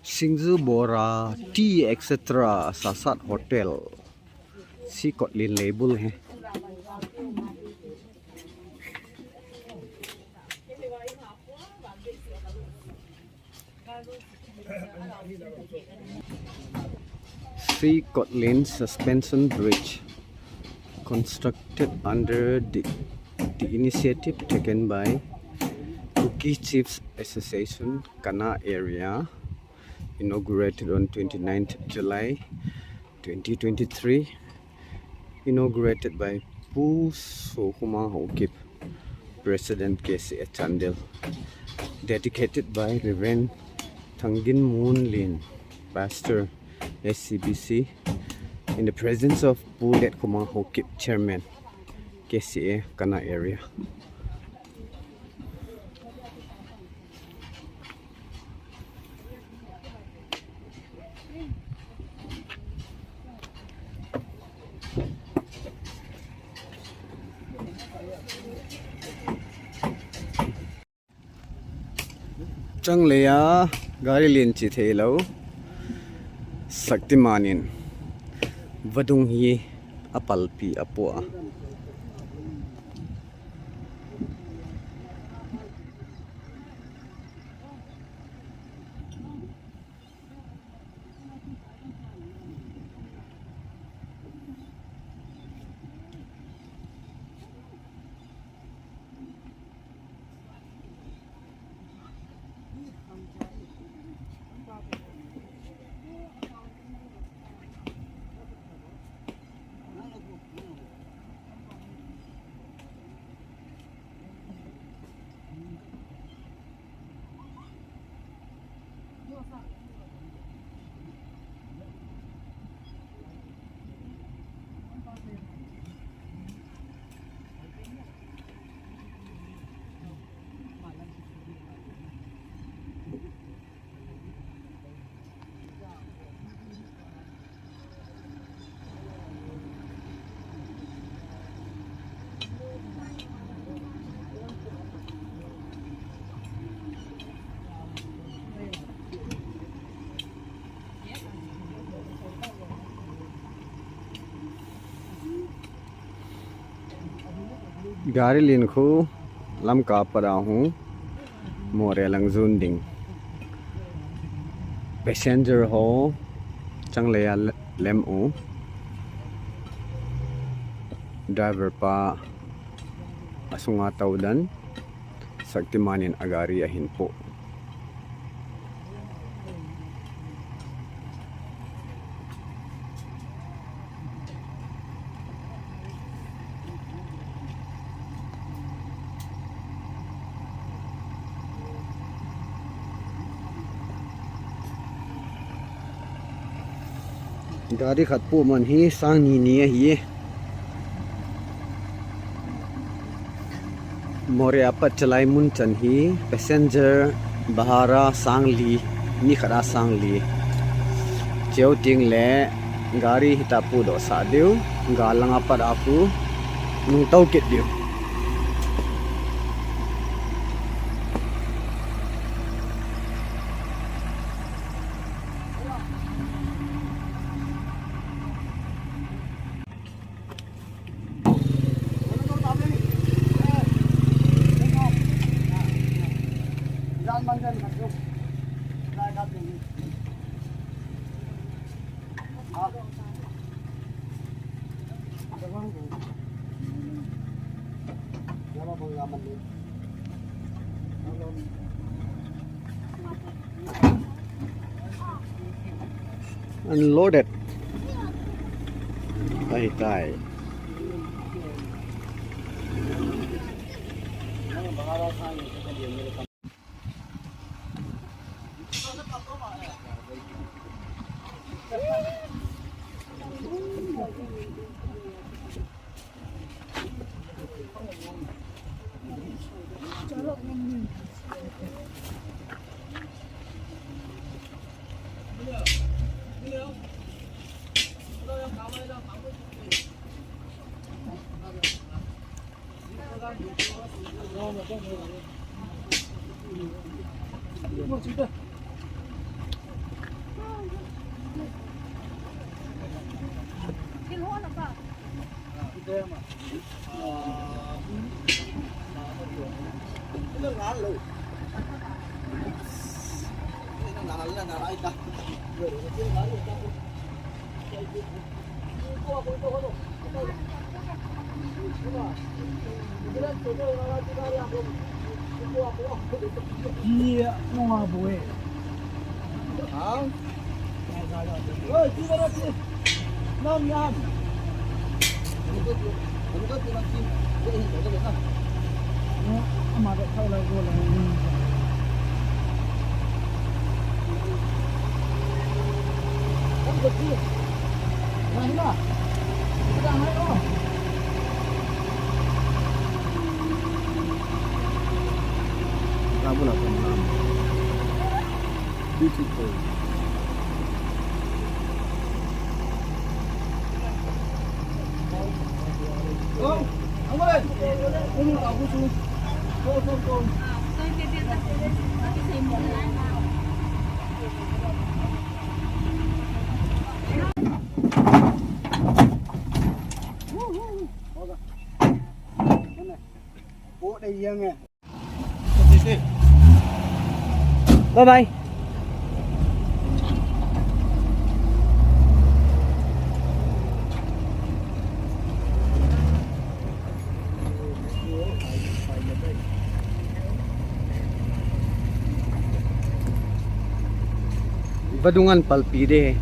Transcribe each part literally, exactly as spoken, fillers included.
Singju, bora, tea, et cetera. Sasat Hotel. Sikot len label he. Sikot Len Suspension Bridge, constructed under the, the initiative taken by Kuki Chiefs Association, Kana area, inaugurated on twenty-ninth July twenty twenty-three, inaugurated by Pu Sokhuma Haokip, President, K C A Chandel, dedicated by Reverend Thangin Moon Lin, Pastor, S C B C, in the presence of Pu Letkhuma Haokip, Chairman, K C A Kana area. Changlei a gari len che theilou, Shaktiman in vadung hi apalpi apoh a. Gari len khu Lamka pat a hung Moreh lang jon ding. Passenger ho Changlei a le-, lem u. Driver pa asunga tou dan. Shaktiman in agari ahin poh. Gari khat poh man hi sang ni ni ahi. Moreh a pat chalai mun chan hi passenger bahar a sang li, ni khat a sang li. Cheu teng le gari hita poh doh sah diu, gal lang a pat a khu nung tou kit diu. Unloaded. Tai tai. Beautiful. Bye bye. Vadung an palpi de.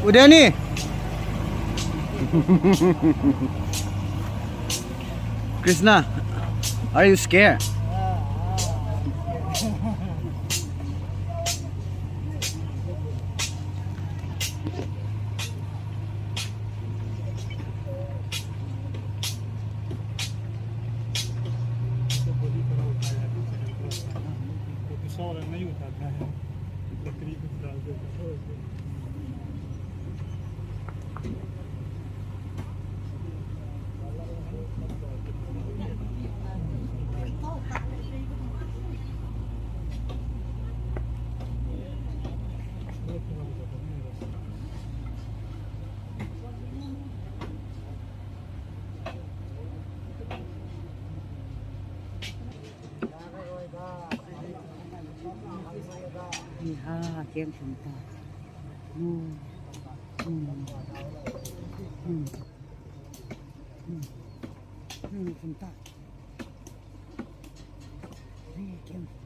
Udeni. Krishna, are you scared? Ni ha, kem sum ta. Nu. Nu. Nu. Nu. Nu, sum ta. Ni kem sum.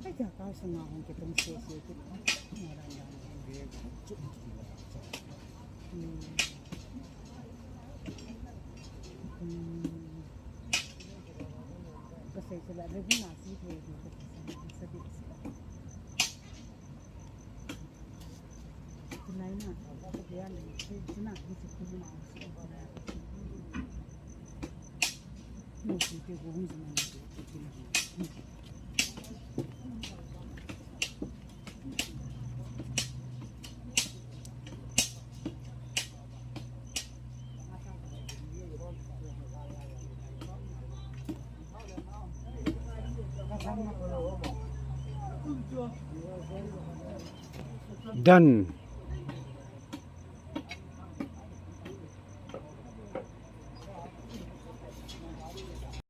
Ai, ja ka sanga hung kitung sese kit. Ngaran dan. Hmm. Hmm. Ka sei sila, le bu na si the, sa di. Tunai na, ka dia le, tuna, ni si tu na. Done.